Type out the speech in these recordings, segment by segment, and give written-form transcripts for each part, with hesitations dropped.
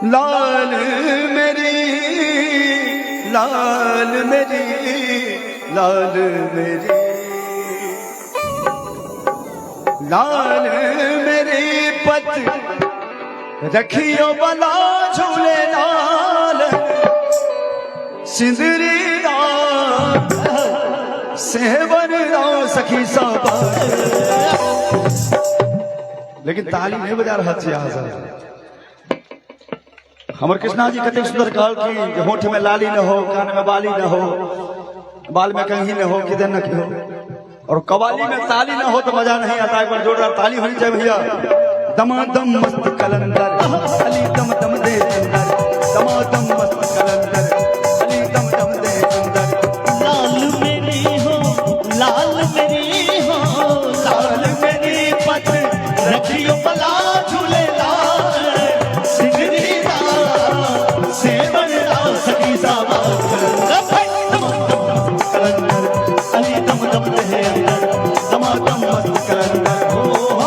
लाल मेरी, लाल मेरी, लाल मेरी, लाल मेरी पत रखियो बला झूले लाल सिंदरी सेवन सखी सब। लेकिन ताली नहीं बजा रहा छी अहाँ सब। हमर कृष्णा जी कतेक सुंदर कहलखिन जे होठ में लाली न हो, कान में बाली न हो, बाल में कंघी न हो, किधर न हो, और कवाली में ताली न हो तो मजा नहीं आता। एक बार जोरदार ताली होनी चाहिए भैया। दमादम मस्त कलंदर अली दम दम दे अंदर, दमादम मस्त कलंदर अली दम दम दे अंदर। लाल मेरी हो, लाल मेरी हो, लाल मेरी पत रखियो बला झूले लाल सिंदरी दा सेवन दा सखी सावा कलंदर अली दम दम दे अंदर, दमादम मस्त कलंदर। हो हो हो।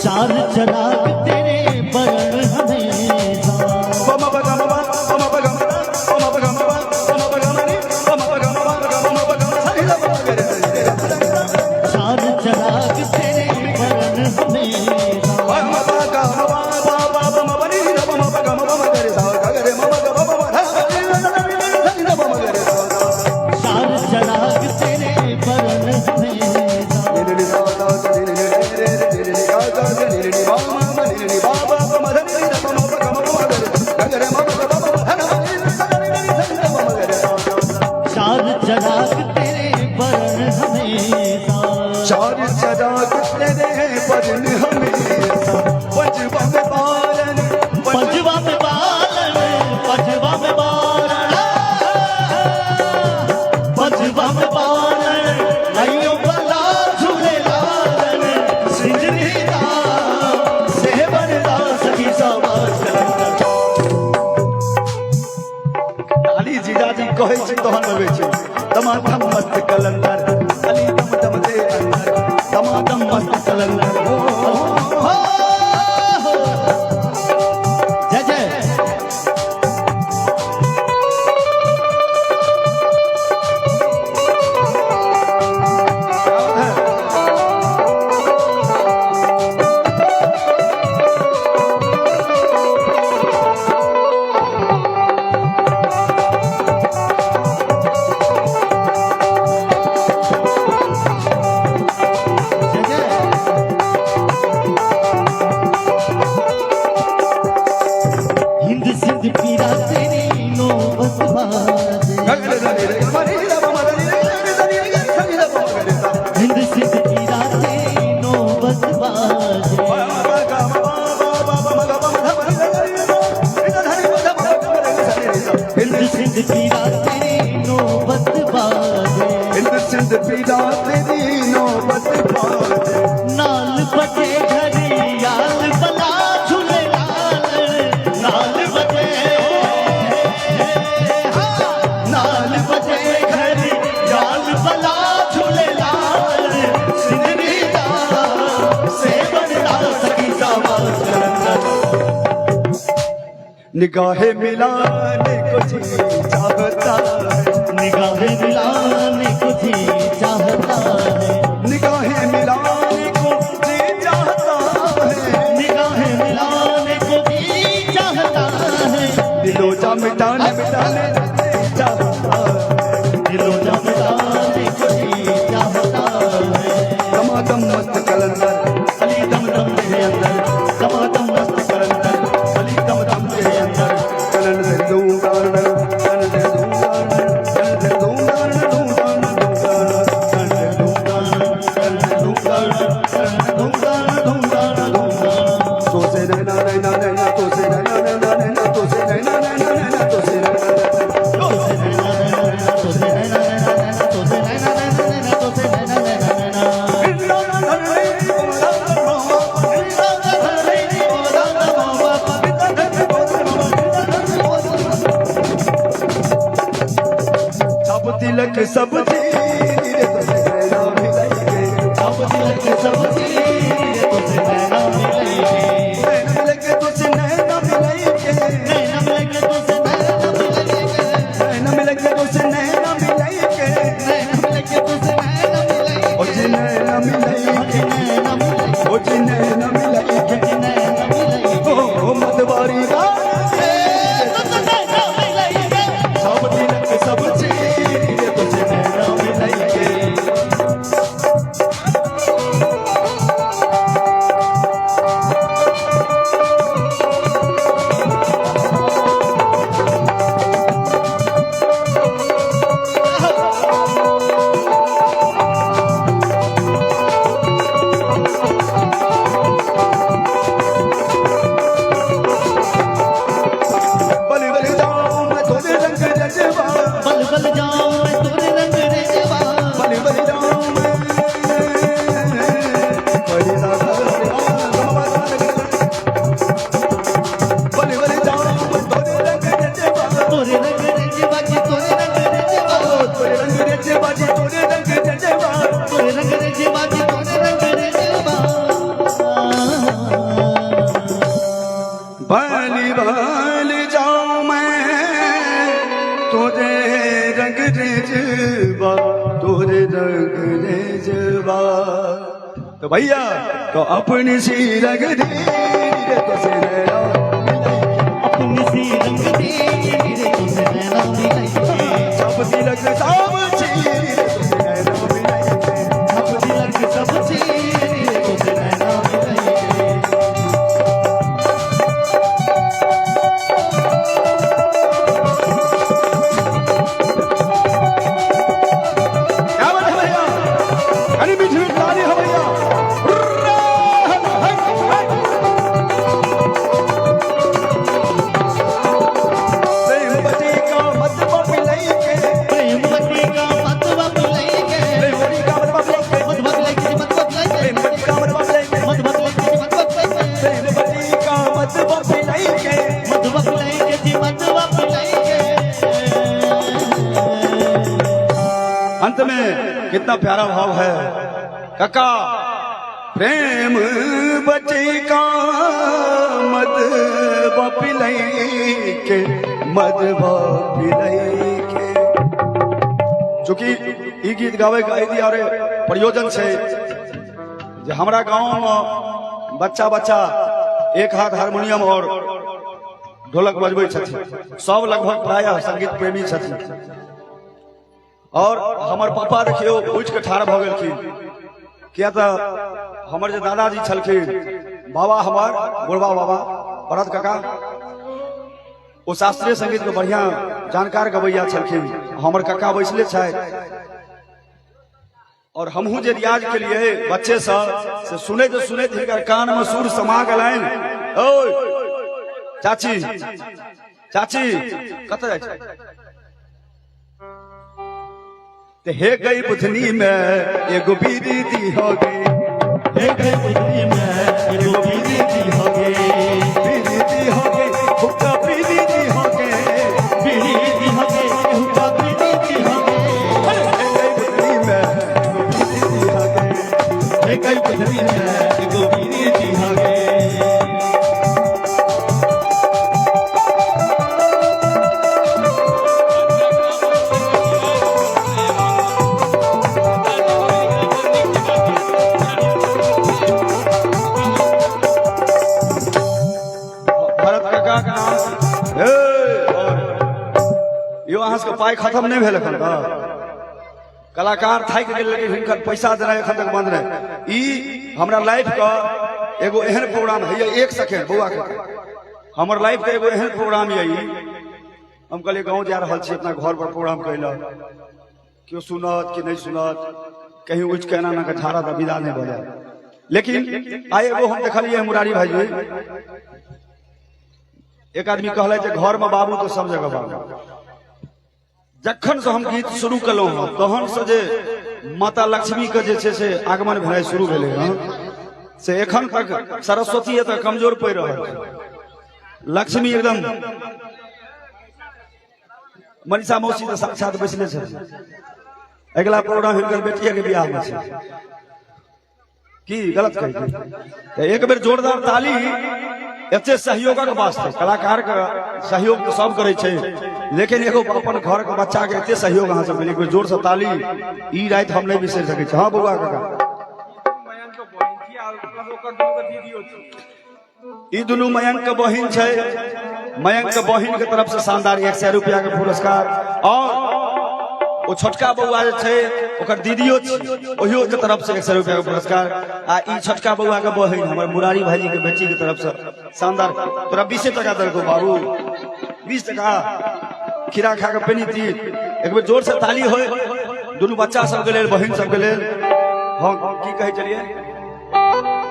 चार चराग तेरे बरण हमेशा, चार चराग तेरे बरण हमेशा, चार चराग तेरे बरण हमेशा, चार चराग तेरे बरण हमेशा, चार चराग तेरे बरन हमेशा, पंजवा में बारन, पंजवा में बालन, पंजवा में बालन, पंजवा में बालन, लाइयो बला झूले लालन सिंजरी दा सेवन दा सखी सावा कलंदर। ताली जीजाजी कहै छी तहन बजबै छी। दमादम मस्त कलंदर अली दम दम दे अंदर, दमादम मस्त कलंदर। हो हो हो। जय जय। जय जय। हिंद सिंध पीरा तेरी नौबत बाजे, हिंद सिंध पीरा तेरी नौबत बाजे, हिंद सिंध पीरा तेरी नौबत बाजे, हिंद सिंध पीरा तेरी नौबत बाजे, नाल बजे घड़ियाल बला झूले लाल, नाल बजे, नाल बजे घड़ियाल बला झूले लाल सिंदरी दा सेवन दा सखी सावा कलंदर। निगाहें मिलाने को जी चाहता है, निगाहें मिलाने को जी चाहता है, निगाहें मिलाने को जी चाहता है, निगाहें मिलाने को जी चाहता है, दिलो जा मिटाने मिटाने जी चाहता तिलक सब चीरी रे तुझसे नैना मिलाई के। सब तिलक सब चीरी रे तुझसे नैना मिलाई के। नैना मिलाई के तुझसे नैना मिलाई के। नैना मिलाई के तुझसे नैना मिलाई के। नैना मिलाई के तुझसे नैना मिलाई के। नैना मिलाई के तुझसे नैना मिलाई ओ जी नैना मिलाई के। नैना मिलाई। ओ जी नैना मिलाई के। नैना मिलाई के। ओ मतवारी रात तुझसे नैना मिलाई के। सब तिलक सब चीरी रे तुझसे नैना मिलाई के। बल बल जाऊं मैं तोरे रंग रजवा। बल बल जाऊं मैं तोरे रंग रजवा। बल बल जाऊं मैं बड़ी सागर बल बल जाऊं मैं तोरे रंग रजवा। तोरे रंग रजवा जी तोरे रंग रजवा। तोरे रंग रजवा जी तोरे रंग रजवा। तोरे रंग रजवा जी तोरे रंग रजवा। बलि बल जाऊं मैं तोरे रंग रजवा, तोरे रंग रजवा। तो भैया तो अपनी सी रंग दी रे तुझसे नैना मिलाई के। अपनी सी रंग दी रे तुझसे नैना मिलाई के। सब तिलक सब चीरी रे तुझसे नैना मिलाई के। सब तिलक सब चीरी रे तुझसे नैना मिलाई के। क्या बात है भैया, अरे मीठी मीठी ताली हो भैया। प्रेमवती का मतबा पिलाई के। प्रेमवती का मतवा पिलाई के। प्रेमवती का मतबा पिलाई के। मतवा पिलाई के मतवा पिलाई के। प्रेमवती का मतबा पिलाई के। मतवा पिलाई के मतवा पिलाई के। प्रेमवती का मतबा पिलाई के। मतवा पिलाई के जी मतवा पिलाई के। अंत में कितना प्यारा भाव है काका। प्रेम बचे का मत पिलाई के, मत पिलाई के। चूंकि ई गीत गावे के एहि दुआरे प्रयोजन छै जे हमरा गांव में बच्चा बच्चा एक हाथ हारमोनियम और ढोलक बजबै छथिन, सब लगभग प्रायः संगीत प्रेमी छथिन। और हमर पापा देखियो उठि के ठाढ़ भऽ गेलखिन, किया तऽ हमर जे दादाजी छलखिन बाबा, हमर बुढ़बा बाबा भरत काका, ओ शास्त्रीय संगीत के बढ़िया जानकार गवैया छलखिन। हमर काका बैसले छथि और हमहूँ जे रियाज के लिए बच्चे से सुनैत सुनैत हिनकर कान में सुर समा गेलनि। ओय चाची चाची कतऽ जाइ छै? ते हे गई बुधनी में एगो बीड़ी दी हो गई। हे गई बुधनी में एगो बीड़ी दी हो गई। बीड़ी दी हो गई हुक्का बीड़ी दी हो गई। बीड़ी दी हो गई हुक्का बीड़ी दी हो गई। हे गई बुधनी में एगो बीड़ी दी हो गई। हे गई बुधनी में एगो बीड़ी दी हो गई। भरत काका के नाम हे, और यो अहाँ सबके पाइ खत्म नहीं भेल एखन तक। कलाकार थाकि गेल लेकिन हिनकर पैसा देनाइ एखन तक बंद रहे। ई हमरा लाइफ के एगो एहन प्रोग्राम है, एक सेकेंड बौआ के, हमर लाइफ के एगो एहन प्रोग्राम यऽ ई। हम कहलियै गाँव जा रहल छी अपना घर पर प्रोग्राम कैलक, केओ सुनत कि नहीं सुनत, कहीं उठि के एना एना के झाड़त आ विदा नहीं भऽ जायत। लेकिन आइ एगो हम देखलियै मुरारी भाईजी, एक आदमी कहले जे घर में बाबू तो सब जगह बाबू। जखन से हम गीत शुरू केलहुँ हँ तहन से जे माता लक्ष्मी के जे छै से आगमन भेनाइ शुरू भेलै हँ, से एखन तक सरस्वती एतऽ कमजोर पड़ि रहल छै, लक्ष्मी एकदम मनीषा मौसी तऽ साक्षात बैसले छथिन। अगिला प्रोग्राम हिनकर बेटिए के बियाह में छै। की गलत कहि तऽ एक बेर जोरदार ताली एते सहयोगक वास्ते। कलाकार के सहयोग तऽ सब करै छै, लेकिन एगो अपन घर के बच्चा के एते सहयोग अहाँ सब, एक बेर जोर से ताली। ई राति हम नहि बिसरि सकै छी। हँ बौआ काका, ई दुनू मयंक के बहिन छै। मयंक के बहिन के तरफ से शानदार 100 रुपया के पुरस्कार, और ओ छोटका बौआ जे छै ओकर दीदियो छी, ओहियो के तरफ से 100 रुपया के पुरस्कार। आ ई छोटका बौआ के बहिन हमर मुरारी भाईजी के बेटी के तरफ से शानदार। तोरा 20 टका देलको बाबू, 20 टका खीरा खा के पेनी ती। एक बेर जोर से ताली होय दुनू बच्चा सबके लेल, बहिन सबके लेल। हाँ, की कहै छलियै?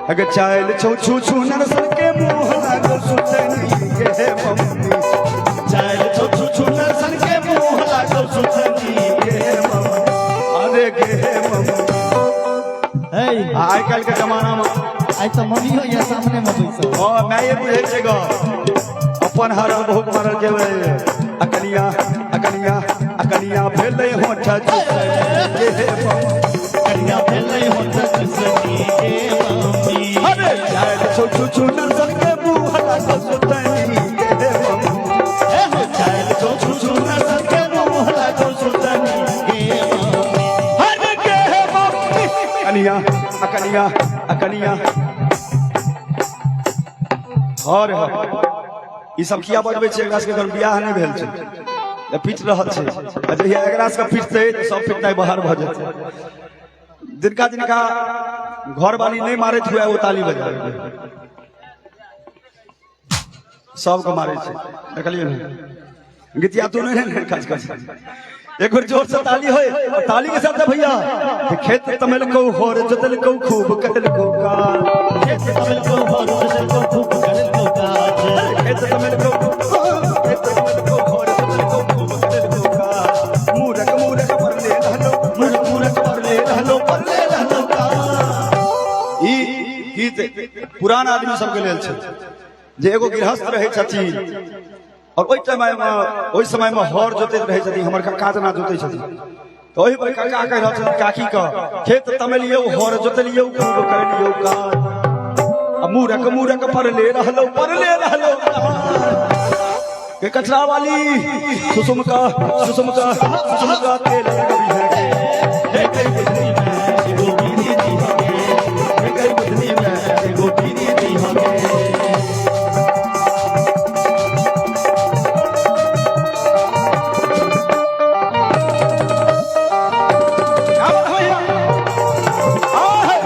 अगर चाइल छौ छु छु नरसन के मुंह लागो सुतनी के हे मम्मी, चाइल छौ छु छु नरसन के मुंह लागो सुतनी के हे मम्मी, अरे के हे मम्मी। हे आइ काल्हि के जमाना में आइ तऽ मम्मियो ये सामने में बैसल। ओ माये बुझै छै ग अपन हरल बहुत मारल के अकनिया अकनिया अकनिया भेलै होठ चुसनी के हे मम्मी, कनिया भेलै होठ चुसनी के मम्मी। अरे चाइल छौ छु छु नरसन के मुंह लागो सुतनी के हे मम्मी, हे हो चाइल छौ छु छु नरसन के मुंह लागो सुतनी के मम्मी। अरे के हे मम्मी। कनिया अकनिया अकनिया हर हर ई सब किया बजबै छै? एकरा सबके जहन बियाह नहि भेल छै तऽ पीट रहल छै, आ जहिया एकरा सबके पीटतै तऽ सब पिटनाइ बाहर भऽ जेतै। जिनका जिनका घरवाली नहि मारैत हुए ओ ताली बजाबै। सबके मारै छै, देखलियै ने? गीतिया तू नहीं ने खच खच। एक बेर जोर से ताली होए और ताली के साथ भैया खेत तमेल को होर जोतल को खूब कटल को काल, खेत तमेल को होर जोतल को खूब कटल को काज, खेत तमेल को, खेत तमेल को होर जोतल को खूब कटल को काज, मूरख मूरख परले रहलो, मूरख मूरख परले रहलो, परले रहलो काज। ई गीत पुरान आदमी सबके लेल छै जे एगो गृहस्थ रहै छथिन और ओहि समय में, ओहि समय में हर जोतैत रहै छथिन। हमर काका जेना जोतै छथिन तऽ ओहि पर काका कहि रहल छथिन काकी के, खेत तमेलियौ हर जोतलियौ खूब करलियौ काज, आ मूरख मूरख परले रहलो, परले रहलो के कचरा वाली सुसुम का सुसुम का सुसुम का तेल लगबी है हे कई बुझनी में एगो बीड़ी दी हगे, हे कई बुझनी में एगो बीड़ी दी हगे। क्या बात है भैया? आ है।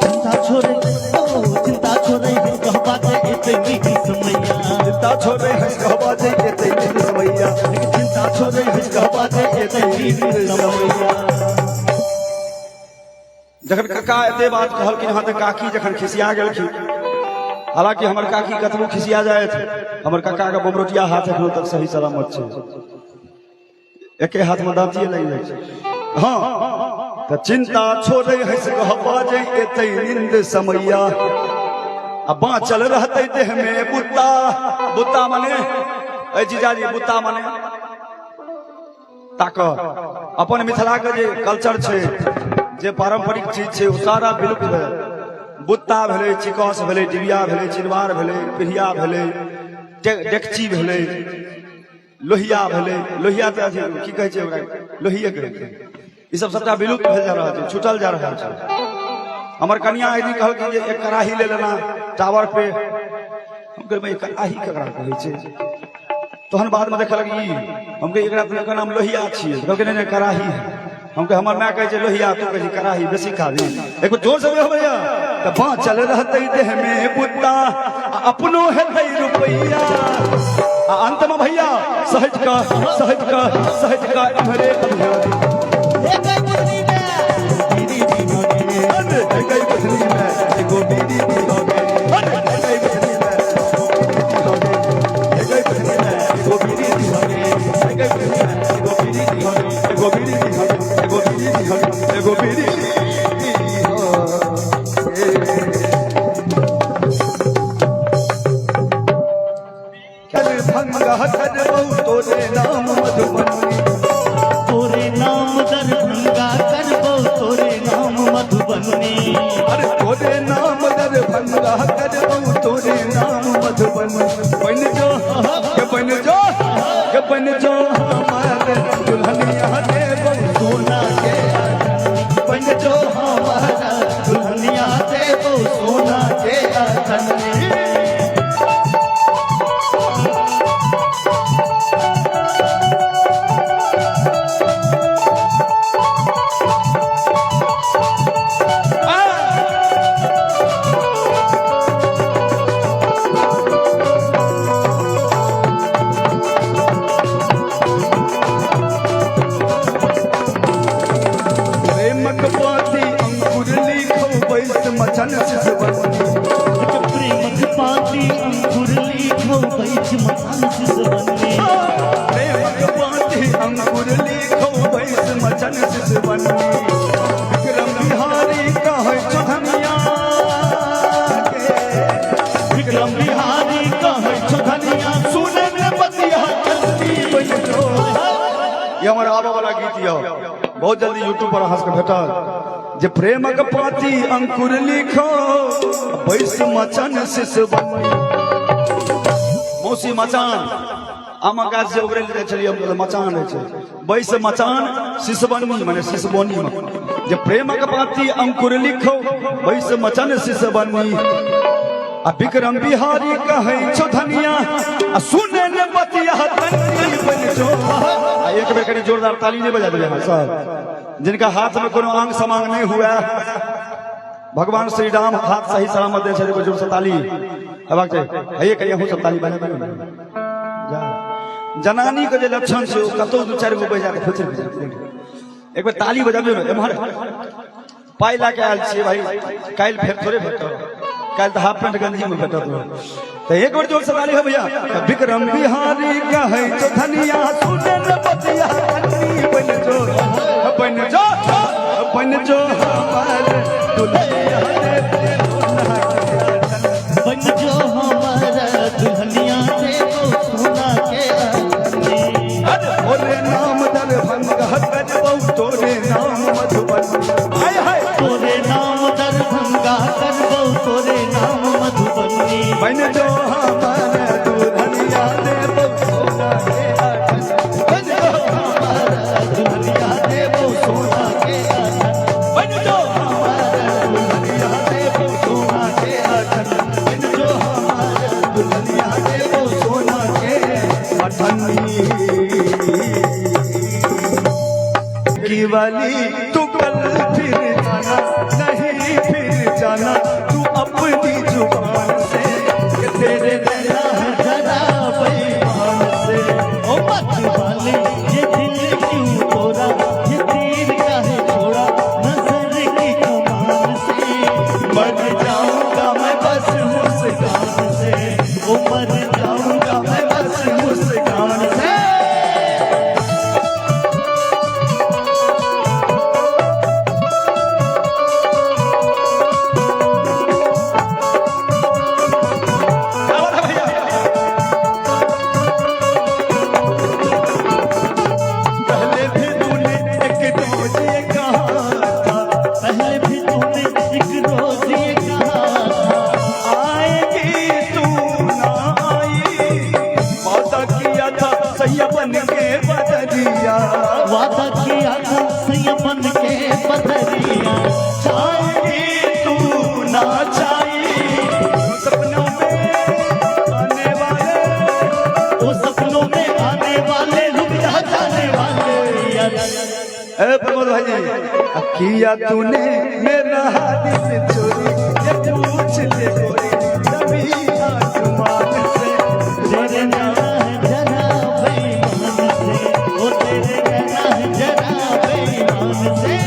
चिंता छोड़े ओ चिंता छोड़े है कहबा जे एते नीक समैया, चिंता छोड़े है कहबा जे एते नीक समैया, चिंता छोड़े है कहबा जे एते नीक समैया। जखन काका एते बात कहलखिन हँ तऽ काकी जखन खिसिया गेलखिन, हालांकि हमर काकी कतबो खिसिया जाए, हमर काका के बमरोटिया हाथ एखनो तक सही सलामत छै, एके हाथ में दाँतिए लागि जाइ छै। हँ तऽ चिंता छोड़े है से कहबा जे एते नींद समैया, आ बाँचल रहतै देह में बुत्ता। बुत्ता माने ऐ जीजाजी, बुत्ता माने ताकत। अपन मिथिला के जे कल्चर छै, जे पारंपरिक चीज छै, ओ सारा विलुप्त भेल। बुत्ता भेलै, चिकस भेलै, डिबिया भेलै, चिनवार भेलै, पिढ़िया भेलै, डेकची भेलै, लोहिया भेलै। लोहिया तऽ अथी की कहै छै ओकरा? लोहिये कहै छै। ई सब सबटा विलुप्त भेल जा रहल छै, छूटल जा रहल छै। हमर कनिया एक दिन कहलखिन जे एक कड़ाही ले लेना टावर पे। हम कहलियै कड़ाही ककरा कहै छै? तहन बाद में देखलक ई, हम कहियै एकरा तऽ एकर नाम लोहिया छियै। कहलकै नहि नहि कड़ाही है। हम कहियै हमर माय कहै छै लोहिया, तू कहै छै कड़ाही, बेसी खाबी। एक बेर जोर से बोलो भैया। तऽ बाँचल रहतै देह में बुत्ता आ अपनो हेतै रुपैया। आ अंत में भैया सहज का सहज का सहज का इम्हरे अभियान। हे कई बुझनी में बीड़ी दी हगे, अरे कई बुझनी में एगो बीड़ी दी होगे, अरे कई बुझनी में एगो बीड़ी दी होगे, कई बुझनी में एगो दरभंगा करबौ तोरे नाम मधुबनी। तोरे नाम दरभंगा करबो तोरे नाम मधुबनी। अरे तोरे नाम दरभंगा करबौ तोरे नाम मधुबनी। बन जो के बन जो के बन जो हमार दुल्हनिया देबौ सोना के बन जो हमारा दुल्हनिया देबो सोना के अठन्नी। प्रेमक पाती अंकुर लिखौ बैस मचन सिसबनी। प्रेमक पाती अंकुर लिखो बैठ मचान सिसबनी। प्रेमक पाती अंकुर लिखौ बैस मचन सिसबनी। विक्रम बिहारी कहै छौ धनिया के, विक्रम बिहारी कहै छौ धनिया सुने ने बतिया कन्नी बन जो। ये हमर आबे वाला गीत यऽ, बहुत जल्दी यूट्यूब पर अहाँ सबके भेटत। जे प्रेमक पाती अंकुर लिखो बैस मचन सिसबनी। मौसी मचान आमक गाछ जे उगरै जाइ छलियै हम, मचान रहै छै, बैस मचान सिसबनी माने सिसबनी में। जे प्रेमक पाती अंकुर लिखो बैस मचन सिसबनी। आ विक्रम बिहारी कहै छौ धनिया आ सुने ने बतिया तन्नी बन जो। आ एक बेर कनि जोरदार ताली नहीं बजा देबै अहाँ सब, जिनका हाथ में कोनो आंग समांग नहीं हुआ, भगवान श्री राम हाथ सही सलामत दे छै, जोर से ताली हेबाक चाही। हइये करिए अहूँ सब ताली बजा दियौ ने। जा जनानी के जे लक्षण छै ओ कतौ दू चारि गो बजा के फुचर फुचर। एक बेर ताली बजाबियौ ने। एम्हर पाइ लए के आयल छियै भाई, काल्हि फेर थोड़े भेटत, काल्हि तऽ हाफ पेंट गंजी में भेटत। तऽ एक बेर जोर से ताली हो भैया। तऽ विक्रम बिहारी कहै छौ धनिया सुने ने बतिया कन्नी बन जो, बन जो, बन जो हमार दुल्हनिया देबो सोना के अठन्नी। बन जो हमारा दुल्हनिया देबो सोना के अठन्नी। अरे तोरे नाम दरभंगा करबौ तोरे नाम मधुबनी। हाय हाय तोरे नाम दरभंगा करबो तोरे नाम मधुबनी। बन जो हमार दुल्हनिया देबो सोना के अठन्नी। बन जो हमारा दुल्हनिया देबो सोना के अठन्नी। बन जो हमार दुल्हनिया देबो सोना के अठन्नी। बन जो हमार दुल्हनिया देबो सोना के अठन्नी। की वाली तू कल फिर जाना नहीं फिर जाना तू अपनी जुबान से कि तेरे रहना है जरा बेईमान से। ओ मत वाले ये दिल क्यों तोड़ा, ये तीर काहे छोड़ा नजर की कमान से। मर जाऊंगा मैं बस मुस्कान से, ओ मर जाऊंगा मैं बस मुस्कान से। क्या बात है भैया? पहले भी तूने एक रोज ये कहा था, पहले भी तूने एक रोज ये कहा था, आएगी तू ना आई, वादा किया था सैया बन के बदरिया, वादा किया था सैया बन के बदरिया। आएगी तू ना चाही सपनों में आने वाले, ओ सपनों में आने वाले रुक जा जाने वाले यार। ए प्रमोद भाई जी, अब किया तूने मेरा दिल चोरी, ये पूछ ले गोरी तभी आसमान से। तेरे रहना है जरा बेईमान से, ओ तेरे रहना है जरा बेईमान से।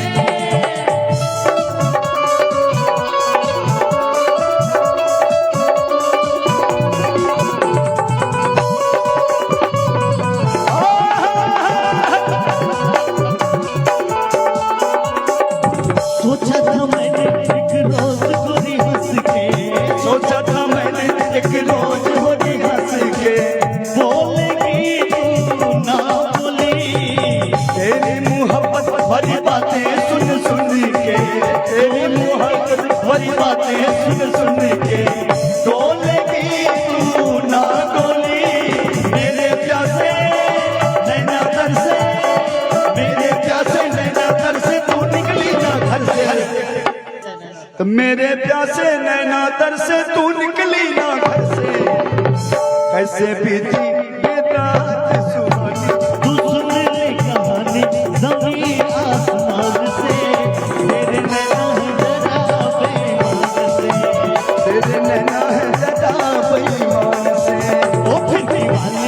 सोचा था मैंने एक रोज गोरी हंस के, सोचा था मैंने बातें सुन सुन के डोलेगी तू ना डोली। मेरे प्यासे नैना तरसे, मेरे प्यासे नैना तरसे, तू निकली ना घर से। तो मेरे प्यासे नैना तरसे, तू निकली ना घर से, कैसे बीती ये रात सुहानी। तू सुन ले कहानी जमीन आसमान से, तेरे नैना है जरा बेईमान से। तेरे नैना है जरा बेईमान से। ओ फिर दीवानी